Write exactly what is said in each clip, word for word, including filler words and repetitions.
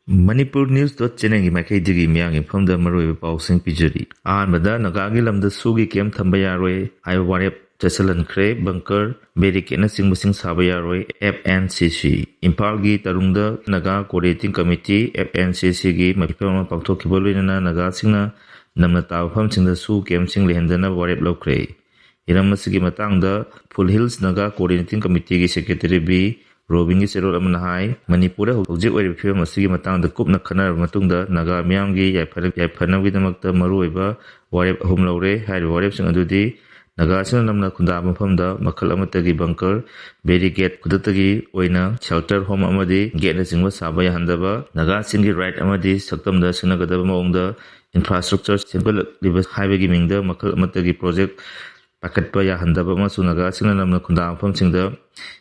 Manipur News dot channelꯒꯤ ꯃꯥꯏꯀꯩꯗꯒꯤ ꯃꯤꯌꯥꯝꯒꯤ ꯃꯐꯝꯗ ꯃꯔꯨꯑꯣꯏꯕ ꯄꯥꯎꯁꯤꯡ ꯄꯤꯖꯔꯤ꯫ ꯑꯍꯥꯟꯕꯗ, ꯅꯥꯒꯥꯒꯤ ꯂꯝꯗ ꯁꯨꯒꯤ ꯀꯦꯝ ꯊꯝꯕ ꯌꯥꯔꯣꯏ ꯍꯥꯏꯕ ꯋꯥꯔꯦꯞ ꯆꯠꯁꯤꯜꯍꯟꯈ꯭ꯔꯦ꯫ ꯕꯪꯀꯔ, ꯕꯦꯔꯤꯀꯦꯗꯅꯆꯤꯡꯕꯁꯤꯡ ꯁꯥꯕ ꯌꯥꯔꯣꯏ, F N C C꯫ ꯏꯝꯐꯥꯜꯒꯤ ꯇꯔꯨꯡꯗ Naga coordinating committee, F N C Cꯒꯤ ꯃꯤꯐꯝ ꯑꯃ ꯄꯥꯡꯊꯣꯛꯈꯤꯕ ꯂꯣꯏꯅꯅ ꯅꯥꯒꯥꯁꯤꯡꯅ ꯅꯝꯅ ꯇꯥꯕ ꯃꯐꯝꯁꯤꯡꯗ ꯁꯨ ꯀꯦꯝꯁꯤꯡ ꯂꯩꯍꯟꯗꯅꯕ ꯋꯥꯔꯦꯞ ꯂꯧꯈ꯭ꯔꯦ꯫ ꯍꯤꯔꯝ ꯑꯁꯤꯒꯤ ꯃꯇꯥꯡꯗ ꯐꯨꯜ ꯍꯤꯜꯁ ꯅꯥꯒꯥ ꯀꯣꯑꯣꯔꯗꯤꯅꯦꯇꯤꯡ ꯀꯃꯤꯇꯤꯒꯤ ꯁꯦꯀ꯭ꯔꯦꯇꯔꯤ ꯕꯤ ꯔꯣꯕꯤꯟꯒꯤ ꯆꯦꯔꯣꯜ ꯑꯃꯅ ꯍꯥꯏ, ꯃꯅꯤꯄꯨꯔꯗ ꯍꯧꯖꯤꯛ ꯑꯣꯏꯔꯤꯕ ꯐꯤꯕꯝ ꯑꯁꯤꯒꯤ ꯃꯇꯥꯡꯗ ꯀꯨꯞꯅ ꯈꯟꯅꯔꯕ ꯃꯇꯨꯡꯗ ꯅꯥꯒꯥ ꯃꯤꯌꯥꯝꯒꯤ ꯌꯥꯏꯐ-, ꯌꯥꯏꯐꯅꯕꯒꯤꯗꯃꯛꯇ ꯃꯔꯨꯑꯣꯏꯕ ꯋꯥꯔꯦꯞ ꯑꯍꯨꯝ ꯂꯧꯔꯦ꯫ ꯍꯥꯏꯔꯤꯕ ꯋꯥꯔꯦꯞꯁꯤꯡ ꯑꯗꯨꯗꯤ ꯅꯥꯒꯥꯁꯤꯡꯅ ꯅꯝꯅ ꯈꯨꯟꯗꯥꯕ ꯃꯐꯝꯗ ꯃꯈꯜ ꯑꯃꯠꯇꯒꯤ ꯕꯪꯀꯔ, ꯕꯦꯔꯤꯀꯦꯗ, ꯈꯨꯗꯛꯇꯒꯤ ꯑꯣꯏꯅ ꯁꯦꯜꯇꯔ ꯍꯣꯝ ꯑꯃꯗꯤ ꯒꯦꯠꯅꯆꯤꯡꯕ ꯁꯥꯕ ꯌꯥꯍꯟꯗꯕ, ꯅꯥꯒꯥꯁꯤꯡꯒꯤ ꯔꯥꯏꯠ ꯑꯃꯗꯤ ꯁꯛꯇꯝꯗ ꯁꯤꯡꯅꯒꯗꯕ ꯃꯑꯣꯡꯗ ꯏꯟꯐ꯭ꯔꯥꯁ꯭ꯇ꯭ꯔꯛꯆꯔ ꯁꯦꯝꯒꯠꯂꯛꯂꯤꯕ ꯍꯥꯏꯕꯒꯤ ꯃꯤꯡꯗ ꯃꯈꯜ ꯑꯃꯠꯇꯒꯤ ꯄ꯭ꯔꯣꯖꯦꯛ ꯄꯥꯏꯈꯠꯄ ꯌꯥꯍꯟꯗꯕ ꯑꯃꯁꯨꯡ ꯅꯥꯒꯥꯁꯤꯡꯅ ꯅꯝꯅ ꯈꯨꯟꯗꯥ ꯃꯐꯝꯁꯤꯡꯗ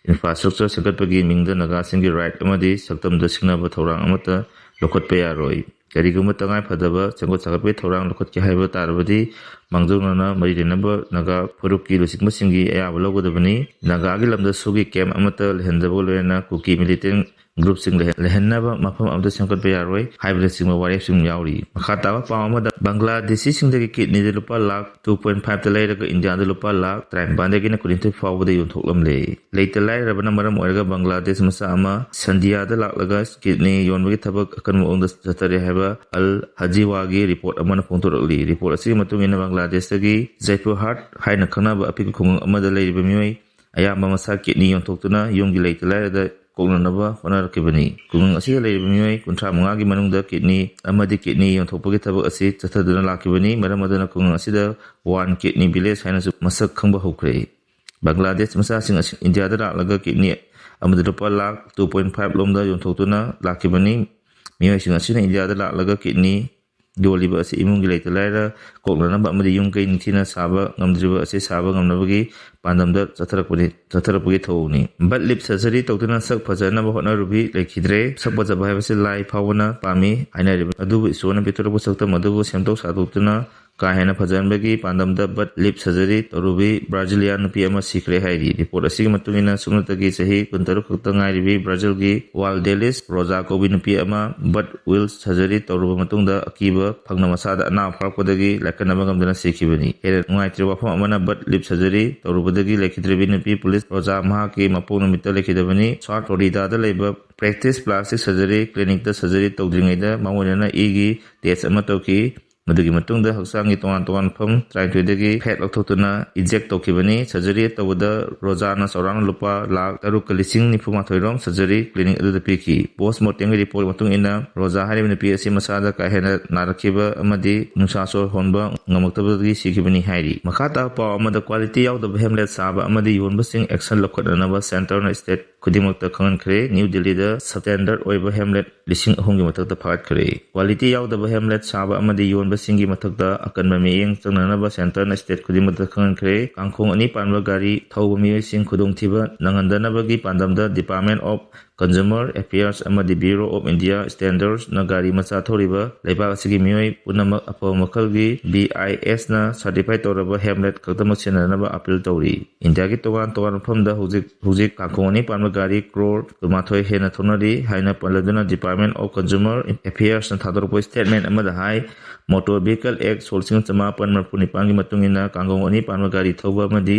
ꯏꯟꯐ꯭ꯔꯥꯁ꯭ꯇ꯭ꯔꯛꯆꯔ ꯁꯦꯝꯒꯠꯄꯒꯤ ꯃꯤꯡꯗ ꯅꯥꯒꯥꯁꯤꯡꯒꯤ ꯔꯥꯏꯠ ꯑꯃꯗꯤ ꯁꯛꯇꯝꯗ ꯁꯤꯡꯅꯕ ꯊꯧꯔꯥꯡ ꯑꯃꯠꯇ ꯂꯧꯈꯠꯄ ꯌꯥꯔꯣꯏ꯫ ꯀꯔꯤꯒꯨꯝꯕ ꯇꯉꯥꯏ ꯐꯗꯕ ꯁꯦꯝꯒꯠ ꯁꯥꯒꯠꯄꯒꯤ ꯊꯧꯔꯥꯡ ꯂꯧꯈꯠꯀꯦ ꯍꯥꯏꯕ ꯇꯥꯔꯕꯗꯤ, ꯃꯥꯡꯖꯧꯅꯅ ꯃꯔꯤ ꯂꯩꯅꯕ ꯅꯥꯒꯥ ꯐꯨꯔꯨꯞꯀꯤ ꯂꯨꯆꯤꯡꯕꯁꯤꯡꯒꯤ ꯑꯌꯥꯕ ꯂꯧꯒꯗꯕꯅꯤ꯫ ꯅꯥꯒꯥꯒꯤ ꯂꯝꯗ ꯁꯨꯒꯤ ꯀꯦꯝ ꯑꯃꯠꯇ ꯂꯩꯍꯟꯗꯕꯒ ꯂꯣꯏꯅꯅ ꯀꯨꯀꯤ ꯃꯤꯂꯤꯇꯦꯟ ꯒ꯭ꯔꯨꯞꯁꯤꯡ ꯂꯩꯍꯟ-, ꯂꯩꯍꯟꯅꯕ ꯃꯐꯝ ꯑꯃꯠꯇ ꯁꯦꯝꯒꯠꯄ ꯌꯥꯔꯣꯏ ꯍꯥꯏꯕꯅꯆꯤꯡꯕ ꯋꯥꯔꯦꯞꯁꯤꯡ ꯌꯥꯎꯔꯤ꯫ ꯃꯈꯥ ꯇꯥꯕ ꯄꯥꯎ ꯑꯃꯗ, ꯕꯪꯒ꯭ꯂꯥꯗꯦꯁꯤꯁꯤꯡꯗꯒꯤ ꯀꯤꯗꯅꯤꯗ ꯂꯨꯄꯥ ꯂꯥꯈ two point five ꯇ ꯂꯩꯔꯒ ꯏꯟꯗꯤꯌꯥꯗ ꯂꯨꯄꯥ ꯂꯥꯈ ꯇꯔꯥꯅꯤꯄꯥꯟꯗꯒꯤꯅ ꯀꯨꯟꯅꯤꯊꯣꯏ ꯐꯥꯎꯕꯗ ꯌꯣꯟꯊꯣꯛꯂꯝꯂꯦ꯫ ꯂꯩꯇ ꯂꯥꯏꯔꯕꯅ ꯃꯔꯝ ꯑꯣꯏꯔꯒ ꯕꯪꯒ꯭ꯂꯥꯗꯦꯁ ꯃꯆꯥ ꯑꯃ ꯁꯟꯗꯤꯌꯥꯗ ꯂꯥꯛꯂꯒ ꯀꯤꯗꯅꯤ ꯌꯣꯟꯕꯒꯤ ꯊꯕꯛ ꯑꯀꯟꯕ ꯃꯑꯣꯡꯗ ꯆꯠꯊꯔꯦ ꯍꯥꯏꯕ ꯑꯜ ꯍꯖꯤꯋꯥꯒꯤ ꯔꯤꯄꯣꯔꯠ ꯑꯃꯅ ꯐꯣꯡꯗꯣꯔꯛꯂꯤ꯫ ꯔꯤꯄꯣꯔꯠ ꯑꯁꯤꯒꯤ ꯃꯇꯨꯡ ꯏꯟꯅ, ꯕꯪꯒ꯭ꯂꯥꯗꯦꯁꯇꯒꯤ ꯖꯩꯄꯨꯔꯍꯥꯠ ꯍꯥꯏꯅ ꯈꯪꯅꯕ ꯑꯄꯤꯛꯄ ꯈꯨꯡꯒꯪ ꯑꯃꯗ ꯂꯩꯔꯤꯕ ꯃꯤꯑꯣꯏ ꯑꯌꯥꯝꯕ ꯃꯁꯥ ꯀꯤꯗꯅꯤ ꯌꯣꯟꯊꯣꯛꯇꯨꯅ ꯌꯨꯝꯒꯤ ꯂꯩꯇ ꯂꯥꯏꯔꯗ ꯀꯣꯛꯅꯅꯕ ꯍꯣꯠꯅꯔꯛꯈꯤꯕꯅꯤ꯫ ꯈꯨꯡꯒꯪ ꯑꯁꯤꯗ ꯂꯩꯔꯤꯕ ꯃꯤꯑꯣꯏ ꯀꯨꯟꯊ꯭ꯔꯥ ꯃꯉꯥꯒꯤ ꯃꯅꯨꯡꯗ ꯀꯤꯗꯅꯤ ꯑꯃꯗꯤ ꯀꯤꯗꯅꯤ ꯌꯣꯟꯊꯣꯛꯄꯒꯤ ꯊꯕꯛ ꯑꯁꯤ ꯆꯠꯊꯗꯨꯅ ꯂꯥꯛꯈꯤꯕꯅꯤ꯫ ꯃꯔꯝ ꯑꯗꯨꯅ ꯈꯨꯡꯒꯪ ꯑꯁꯤꯗ ꯋꯥꯟ ꯀꯤꯗꯅꯤ ꯚꯤꯂꯦꯖ ꯍꯥꯏꯅꯁꯨ ꯃꯁꯛ ꯈꯪꯕ ꯍꯧꯈ꯭ꯔꯦ꯫ ꯕꯪꯒ꯭ꯂꯥꯗꯦꯁ ꯃꯆꯥꯁꯤꯡ ꯑꯁꯤ ꯏꯟꯗꯤꯌꯥꯗ ꯂꯥꯛꯂꯒ ꯀꯤꯗꯅꯤ ꯑꯃꯗ ꯂꯨꯄꯥ ꯂꯥꯈ two point five ꯂꯣꯝꯗ ꯌꯣꯟꯊꯣꯛꯇꯨꯅ ꯂꯥꯛꯈꯤꯕꯅꯤ꯫ ꯃꯤꯑꯣꯏꯁꯤꯡ ꯑꯁꯤꯅ ꯏꯟꯗꯤꯌꯥꯗ ꯂꯥꯛꯂꯒ ꯀꯤꯗꯅꯤ ꯌꯣꯜꯂꯤꯕ ꯑꯁꯤ ꯏꯃꯨꯡꯒꯤ ꯂꯩꯇ ꯂꯥꯏꯔ ꯀꯣꯛꯅꯅꯕ ꯑꯃꯗꯤ ꯌꯨꯝ ꯀꯩ ꯅꯤꯡꯊꯤꯅ ꯁꯥꯕ ꯉꯝꯗ꯭ꯔꯤꯕ ꯑꯁꯤ ꯁꯥꯕ ꯉꯝꯅꯕꯒꯤ ꯄꯥꯟꯗꯝꯗ ꯆꯠꯊꯔꯛꯄꯅꯤ, ꯆꯠꯊꯔꯛꯄꯒꯤ ꯊꯧꯑꯣꯡꯅꯤ꯫ ꯕꯠ ꯂꯤꯞ ꯁꯔꯖꯔꯤ ꯇꯧꯗꯨꯅ ꯁꯛ ꯐꯖꯅꯕ ꯍꯣꯠꯅꯔꯨꯕꯤ ꯂꯩꯈꯤꯗ꯭ꯔꯦ꯫ ꯁꯛ ꯐꯖꯕ ꯍꯥꯏꯕꯁꯤ ꯂꯥꯏ ꯐꯥꯎꯕꯅ ꯄꯥꯝꯃꯤ ꯍꯥꯏꯅꯔꯤꯕ, ꯑꯗꯨꯕꯨ ꯏꯁꯣꯔꯅ ꯄꯤꯊꯣꯔꯛꯄ ꯁꯛꯇꯝ ꯑꯗꯨꯕꯨ ꯁꯦꯝꯗꯣꯛ ꯁꯥꯗꯣꯛꯇꯨꯅ ꯀꯥ ꯍꯦꯟꯅ ꯐꯖꯍꯟꯕꯒꯤ ꯄꯥꯟꯗꯝꯗ butt lift surgery ꯇꯧꯔꯨꯕꯤ ꯕ꯭ꯔꯥꯖꯤꯂꯤꯌꯥꯟ ꯅꯨꯄꯤ ꯑꯃ ꯁꯤꯈ꯭ꯔꯦ ꯍꯥꯏꯔꯤ꯫ ꯔꯤꯄꯣꯔꯠ ꯑꯁꯤꯒꯤ ꯃꯇꯨꯡ ꯏꯟꯅ, ꯁꯨꯞꯅꯇꯒꯤ ꯆꯍꯤ ꯀꯨꯟꯇꯔꯨꯛ ꯈꯛꯇ ꯉꯥꯏꯔꯤꯕꯤ ꯕ꯭ꯔꯥꯖꯤꯜꯒꯤ ꯋꯥꯜꯗꯦꯂꯤꯁ ꯔꯣꯖꯥ ꯀꯧꯕꯤ ꯅꯨꯄꯤ ꯑꯃ butt lift surgery ꯇꯧꯔꯨꯕ ꯃꯇꯨꯡꯗ ꯑꯀꯤꯕ ꯐꯪꯅ ꯃꯁꯥꯗ ꯑꯅꯥꯕ ꯐꯥꯔꯛꯄꯗꯒꯤ ꯂꯥꯏꯀꯠꯅꯕ ꯉꯝꯗꯅ ꯁꯤꯈꯤꯕꯅꯤ꯫ ꯍꯦꯟꯅ ꯅꯨꯡꯉꯥꯏꯇ꯭ꯔꯤꯕ ꯋꯥꯐꯝ ꯑꯃꯅ, butt lift surgery ꯇꯧꯔꯨꯕꯗꯒꯤ ꯂꯩꯈꯤꯗ꯭ꯔꯕꯤ ꯅꯨꯄꯤ ꯄꯨꯂꯤꯁ ꯔꯣꯖꯥ ꯃꯍꯥꯛꯀꯤ ꯃꯄꯣꯛ ꯅꯨꯃꯤꯠꯇ ꯂꯩꯈꯤꯗꯕꯅꯤ꯫ ꯁꯥꯎꯠ ꯐ꯭ꯂꯣꯔꯤꯗꯥꯗ ꯂꯩꯕ Practice Plastic Surgery Clinicꯇ surgery ꯇꯧꯗ꯭ꯔꯤꯉꯩꯗ ꯃꯉꯣꯟꯗꯅ ꯏꯒꯤ test ꯑꯃ ꯇꯧꯈꯤ꯫ ꯃꯗꯨꯒꯤ ꯃꯇꯨꯡꯗ ꯍꯛꯆꯥꯡꯒꯤ ꯇꯣꯉꯥꯟ ꯇꯣꯉꯥꯟꯕ ꯃꯐꯝ ꯇꯔꯥꯅꯤꯊꯣꯏꯗꯒꯤ fat ꯂꯧꯊꯣꯛꯇꯨꯅ inject ꯇꯧꯈꯤꯕꯅꯤ꯫ Surgery ꯇꯧꯕꯗ ꯔꯣꯖꯥꯅ ꯆꯥꯎꯔꯥꯛꯅ ꯂꯨꯄꯥ ꯂꯥꯈ ꯇꯔꯨꯛꯀ ꯂꯤꯁꯤꯡ ꯅꯤꯐꯨ ꯃꯥꯊꯣꯏ ꯔꯣꯝ surgery clinic ꯑꯗꯨꯗ ꯄꯤꯈꯤ꯫ Post mortemꯒꯤ report ꯃꯇꯨꯡ ꯏꯟꯅ, ꯔꯣꯖꯥ ꯍꯥꯏꯔꯤꯕ ꯅꯨꯄꯤ ꯑꯁꯤ ꯃꯁꯥꯗ ꯀꯥ ꯍꯦꯟꯅ ꯅꯥꯔꯛꯈꯤꯕ ꯑꯃꯗꯤ ꯅꯨꯡꯁꯥ ꯁꯣꯔ ꯍꯣꯟꯕ ꯉꯝꯃꯛꯇꯕꯗꯒꯤ ꯁꯤꯈꯤꯕꯅꯤ ꯍꯥꯏꯔꯤ꯫ ꯃꯈꯥ ꯇꯥꯕ ꯄꯥꯎ ꯑꯃꯗ, quality ꯌꯥꯎꯗꯕ helmet ꯁꯥꯕ ꯑꯃꯗꯤ ꯌꯣꯟꯕꯁꯤꯡ action ꯂꯧꯈꯠꯅꯅꯕ centreꯅ state ꯈꯨꯗꯤꯡꯃꯛꯇ ꯈꯪꯍꯟꯈ꯭ꯔꯦ꯫ ꯅ꯭ꯌꯨ ꯗꯤꯜꯂꯤꯗ substandard ꯑꯣꯏꯕ helmet ꯂꯤꯁꯤꯡ ꯑꯍꯨꯝꯒꯤ ꯃꯊꯛꯇ ꯐꯥꯒꯠꯈ꯭ꯔꯦ꯫ Quality ꯌꯥꯎꯗꯕ helmet ꯁꯥꯕ ꯑꯃꯗꯤ ꯌꯣꯟꯕꯁꯤꯡꯒꯤ ꯃꯊꯛꯇ ꯑꯀꯟꯕ ꯃꯤꯠꯌꯦꯡ ꯆꯪꯅꯅꯕ centreꯅ state ꯈꯨꯗꯤꯡꯃꯛꯇ ꯈꯪꯍꯟꯈ꯭ꯔꯦ꯫ ꯀꯥꯡꯈꯣꯡ ꯑꯅꯤ ꯄꯥꯟꯕ ꯒꯥꯔꯤ ꯊꯧꯕ ꯃꯤꯑꯣꯏꯁꯤꯡ ꯈꯨꯗꯣꯡꯊꯤꯕ ꯅꯪꯍꯟꯗꯅꯕꯒꯤ ꯄꯥꯟꯗꯝꯗ Department of Consumer Affairs ꯑꯃꯗꯤ Bureau of India Standardsꯅ ꯒꯥꯔꯤ ꯃꯆꯥ ꯊꯧꯔꯤꯕ ꯂꯩꯕꯥꯛ ꯑꯁꯤꯒꯤ ꯃꯤꯑꯣꯏ ꯄꯨꯝꯅꯃꯛ ꯑꯐꯕ ꯃꯈꯜꯒꯤ BISꯅ certify ꯇꯧꯔꯕ helmet ꯈꯛꯇꯃꯛ ꯁꯤꯖꯤꯟꯅꯅꯕ appeal ꯇꯧꯔꯤ꯫ ꯏꯟꯗꯤꯌꯥꯒꯤ ꯇꯣꯉꯥꯟ ꯇꯣꯉꯥꯟꯕ ꯃꯐꯝꯗ ꯍꯧꯖꯤꯛ ꯍꯧꯖꯤꯛ ꯀꯥꯡꯈꯣꯡ ꯑꯅꯤ ꯄꯥꯟꯕ ꯒꯥꯔꯤ crore ꯀꯨꯟꯃꯥꯊꯣꯏ ꯍꯦꯟꯅ ꯊꯧꯅꯔꯤ ꯍꯥꯏꯅ ꯄꯜꯂꯗꯨꯅ Department of Consumer Affairsꯅ ꯊꯥꯗꯣꯔꯛꯄ statement ꯑꯃꯗ ꯍꯥꯏ, Motor Vehicle Act ꯁꯣꯛ ꯂꯤꯁꯤꯡ ꯆꯃꯥꯄꯟ ꯃꯔꯤꯐꯨ ꯅꯤꯄꯥꯟꯒꯤ ꯃꯇꯨꯡ ꯏꯟꯅ ꯀꯥꯡꯈꯣꯡ ꯑꯅꯤ ꯄꯥꯟꯕ ꯒꯥꯔꯤ ꯊꯧꯕ ꯑꯃꯗꯤ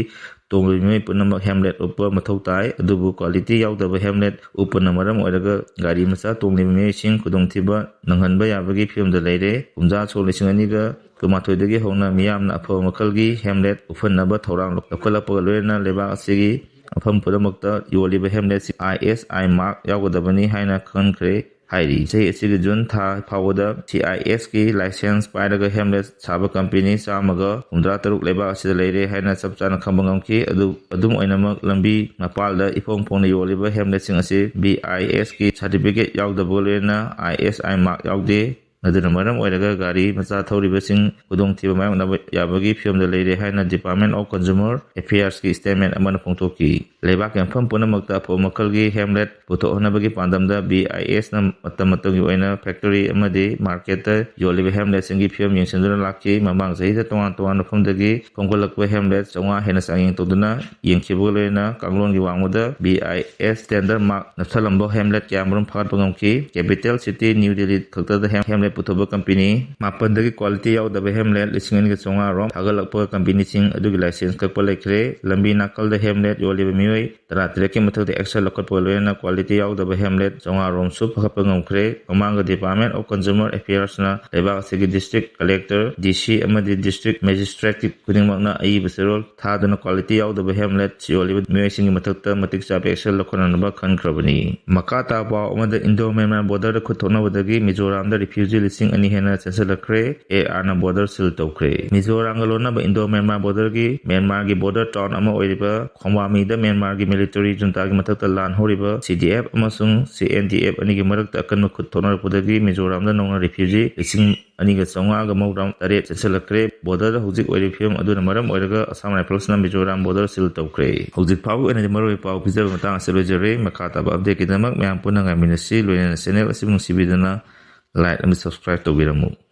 ꯇꯣꯡꯂꯤꯕ ꯃꯤꯑꯣꯏ ꯄꯨꯝꯅꯃꯛ helmet ꯎꯞꯄ ꯃꯊꯧ ꯇꯥꯏ꯫ ꯑꯗꯨꯕꯨ quality ꯌꯥꯎꯗꯕ helmet ꯎꯞꯄꯅ ꯃꯔꯝ ꯑꯣꯏꯔꯒ ꯒꯥꯔꯤ ꯃꯆꯥ ꯇꯣꯡꯂꯤꯕ ꯃꯤꯑꯣꯏꯁꯤꯡ ꯈꯨꯗꯣꯡꯊꯤꯕ ꯅꯪꯍꯟꯕ ꯌꯥꯕꯒꯤ ꯐꯤꯕꯝꯗ ꯂꯩꯔꯦ꯫ ꯀꯨꯝꯖꯥ ꯁꯣꯛ ꯂꯤꯁꯤꯡ ꯑꯅꯤꯒ ꯀꯨꯟꯃꯥꯊꯣꯏꯗꯒꯤ ꯍꯧꯅ ꯃꯤꯌꯥꯝꯅ ꯑꯐꯕ ꯃꯈꯜꯒꯤ helmet ꯎꯞꯍꯟꯅꯕ ꯊꯧꯔꯥꯡ ꯂꯧꯈꯠꯂꯛꯄꯒ ꯂꯣꯏꯅꯅ ꯂꯩꯕꯥꯛ ꯑꯁꯤꯒꯤ ꯃꯐꯝ ꯄꯨꯝꯅꯃꯛꯇ ꯌꯣꯜꯂꯤꯕ helmetꯁꯤ ISI mark ꯌꯥꯎꯒꯗꯕꯅꯤ ꯍꯥꯏꯅ ꯈꯪꯍꯟꯈ꯭ꯔꯦ ꯍꯥꯏꯔꯤ꯫ ꯆꯍꯤ ꯑꯁꯤꯒꯤ ꯖꯨꯟ ꯊꯥ ꯐꯥꯎꯕꯗ CISꯀꯤ license ꯄꯥꯏꯔꯒ helmet ꯁꯥꯕ company ꯆꯥꯝꯃꯒ ꯍꯨꯝꯗ꯭ꯔꯥ ꯇꯔꯨꯛ ꯂꯩꯕꯥꯛ ꯑꯁꯤꯗ ꯂꯩꯔꯦ ꯍꯥꯏꯅ ꯆꯞ ꯆꯥꯅ ꯈꯪꯕ ꯉꯝꯈꯤ꯫ ꯑꯗꯨ ꯑꯗꯨꯝ ꯑꯣꯏꯅꯃꯛ, ꯂꯝꯕꯤ ꯃꯄꯥꯜꯗ ꯏꯐꯣꯡ ꯐꯣꯡꯅ ꯌꯣꯜꯂꯤꯕ helmetꯁꯤꯡ ꯑꯁꯤ BISꯀꯤ certificate ꯌꯥꯎꯗꯕꯒ ꯂꯣꯏꯅꯅ ISI mark ꯌꯥꯎꯗꯦ꯫ ꯑꯗꯨꯅ ꯃꯔꯝ ꯑꯣꯏꯔꯒ ꯒꯥꯔꯤ ꯃꯆꯥ ꯊꯧꯔꯤꯕꯁꯤꯡ ꯈꯨꯗꯣꯡꯊꯤꯕ ꯃꯥꯌꯣꯛꯅꯕ ꯌꯥꯕꯒꯤ ꯐꯤꯕꯝꯗ ꯂꯩꯔꯦ ꯍꯥꯏꯅ Department of Consumer Affairsꯀꯤ statement ꯑꯃꯅ ꯐꯣꯡꯗꯣꯛꯈꯤ꯫ ꯂꯩꯕꯥꯛꯀꯤ ꯃꯐꯝ ꯄꯨꯝꯅꯃꯛꯇ ꯑꯐꯕ ꯃꯈꯜꯒꯤ helmet ꯄꯨꯊꯣꯛꯍꯟꯅꯕꯒꯤ ꯄꯥꯟꯗꯝꯗ BIS ꯅ ꯃꯇꯝ ꯃꯇꯝꯒꯤ ꯑꯣꯏꯅ factory ꯑꯃꯗꯤ market ꯇ ꯌꯣꯜꯂꯤꯕ helmet ꯁꯤꯡꯒꯤ ꯐꯤꯕꯝ ꯌꯦꯡꯁꯤꯟꯗꯨꯅ ꯂꯥꯛꯈꯤ꯫ ꯃꯃꯥꯡ ꯆꯍꯤꯗ ꯇꯣꯉꯥꯟ ꯇꯣꯉꯥꯟꯕ ꯃꯐꯝꯗꯒꯤ ꯈꯣꯝꯒꯠꯂꯛꯄ helmet ꯆꯥꯝꯃꯉꯥ ꯍꯦꯟꯅ ꯆꯥꯡꯌꯦꯡ ꯇꯧꯗꯨꯅ ꯌꯦꯡꯈꯤꯕꯒ ꯂꯣꯏꯅꯅ ꯀꯥꯡꯂꯣꯟꯒꯤ ꯋꯥꯡꯃꯗ BIS standard mark ꯅꯞꯁꯜꯂꯝꯕ helmet ꯀꯌꯥꯃꯔꯨꯝ ꯐꯥꯒꯠꯄ ꯉꯝꯈꯤ꯫ Capital city New Delhi ꯈꯛꯇꯗ hem-, helmet ꯄꯨꯊꯣꯛꯄ company ꯃꯥꯄꯟꯗꯒꯤ quality ꯌꯥꯎꯗꯕ helmet ꯂꯤꯁꯤꯡ ꯑꯅꯤꯒ ꯆꯥꯝꯃꯉꯥ ꯔꯣꯝ ꯐꯥꯒꯠꯂꯛꯄ company ꯁꯤꯡ ꯑꯗꯨꯒꯤ license ꯀꯛꯄ ꯂꯩꯈ꯭ꯔꯦ꯫ ꯂꯝꯕꯤ ꯅꯥꯀꯜꯗ helmet ꯌꯣꯜꯂꯤꯕ ꯃꯤꯑꯣꯏ ꯇꯔꯥꯇꯔꯦꯠꯀꯤ ꯃꯊꯛꯇ action ꯂꯧꯈꯠꯄꯒ ꯂꯣꯏꯅꯅ quality ꯌꯥꯎꯗꯕ helmet ꯆꯥꯝꯃꯉꯥ ꯔꯣꯝꯁꯨ ꯐꯒꯠꯄ ꯉꯝꯈ꯭ꯔꯦ꯫ ꯃꯃꯥꯡꯗ Department of Consumer Affairs ꯅ ꯂꯩꯕꯥꯛ ꯑꯁꯤꯒꯤ district collector, DC ꯑꯃꯗꯤ district magistrate ꯈꯨꯗꯤꯡꯃꯛꯅ ꯑꯏꯕ ꯆꯦꯔꯣꯜ ꯊꯥꯗꯨꯅ quality ꯌꯥꯎꯗꯕ helmet ꯌꯣꯜꯂꯤꯕ ꯃꯤꯑꯣꯏꯁꯤꯡꯒꯤ ꯃꯊꯛꯇ ꯃꯇꯤꯛ ꯆꯥꯕ action ꯂꯧꯈꯠꯅꯅꯕ ꯈꯟꯈ꯭ꯔꯕꯅꯤ꯫ ꯃꯈꯥ ꯇꯥꯕ ꯄꯥꯎ ꯑꯃꯗ, Indo Myanmar border ꯗ ꯈꯨꯠ ꯊꯣꯛꯅꯕꯗꯒꯤ ꯃꯤꯖꯣꯔꯥꯝꯗ refugee ꯂꯤꯁꯤꯡ ꯑꯅꯤ ꯍꯦꯟꯅ ꯆꯦꯟꯁꯤꯜꯂꯛꯈ꯭ꯔꯦ꯫ AR ꯅ border seal ꯇꯧꯈ꯭ꯔꯦ꯫ ꯃꯤꯖꯣꯔꯥꯝꯒ ꯂꯣꯟꯅꯕ Indo Myanmar border ꯒꯤ ꯃ꯭ꯌꯥꯟꯃꯥꯔꯒꯤ border town ꯑꯃ ꯑꯣꯏꯔꯤꯕ ꯈꯣꯡꯕꯥꯃꯤꯗ ꯃ꯭ꯌꯥꯟꯃꯥꯔꯒꯤ military junta ꯒꯤ ꯃꯊꯛꯇ ꯂꯥꯟ ꯍꯧꯔꯤꯕ CDF ꯑꯃꯁꯨꯡ CNDF ꯑꯅꯤꯒꯤ ꯃꯔꯛꯇ ꯑꯀꯟꯕ ꯈꯨꯠ ꯊꯣꯛꯅꯔꯛꯄꯗꯒꯤ ꯃꯤꯖꯣꯔꯥꯝꯗ ꯅꯧꯅ refugee ꯂꯤꯁꯤꯡ ꯑꯅꯤꯒ ꯆꯥꯝꯃꯉꯥꯒ ꯃꯧꯗ꯭ꯔꯥ ꯇꯔꯦꯠ ꯆꯦꯟꯁꯤꯜꯂꯛꯈ꯭ꯔꯦ꯫ Border ꯗ ꯍꯧꯖꯤꯛ ꯑꯣꯏꯔꯤꯕ ꯐꯤꯕꯝ ꯑꯗꯨꯅ ꯃꯔꯝ ꯑꯣꯏꯔꯒ Assam Rifles ꯅ ꯃꯤꯖꯣꯔꯥꯝ border seal ꯇꯧꯈ꯭ꯔꯦ꯫ ꯍꯧꯖꯤꯛ ꯐꯥꯎꯕꯒꯤ ꯑꯣꯏꯅꯗꯤ ꯃꯔꯨꯑꯣꯏꯕ ꯄꯥꯎ ꯄꯤꯖꯕ ꯃꯇꯥꯡ ꯑꯁꯤꯗ ꯂꯣꯏꯖꯔꯦ꯫ ꯃꯈꯥ ꯇꯥꯕ update ꯀꯤꯗꯃꯛ ꯃꯌꯥꯝ ꯄꯨꯟꯅ ꯉꯥꯏꯃꯤꯟꯅꯁꯤ꯫ ꯂꯣꯏꯅꯅ channel ꯑꯁꯤꯕꯨ ꯅꯨꯡꯁꯤꯕꯤꯗꯨꯅ like ꯑꯃꯗꯤ subscribe ꯇꯧꯕꯤꯔꯝꯃꯨ꯫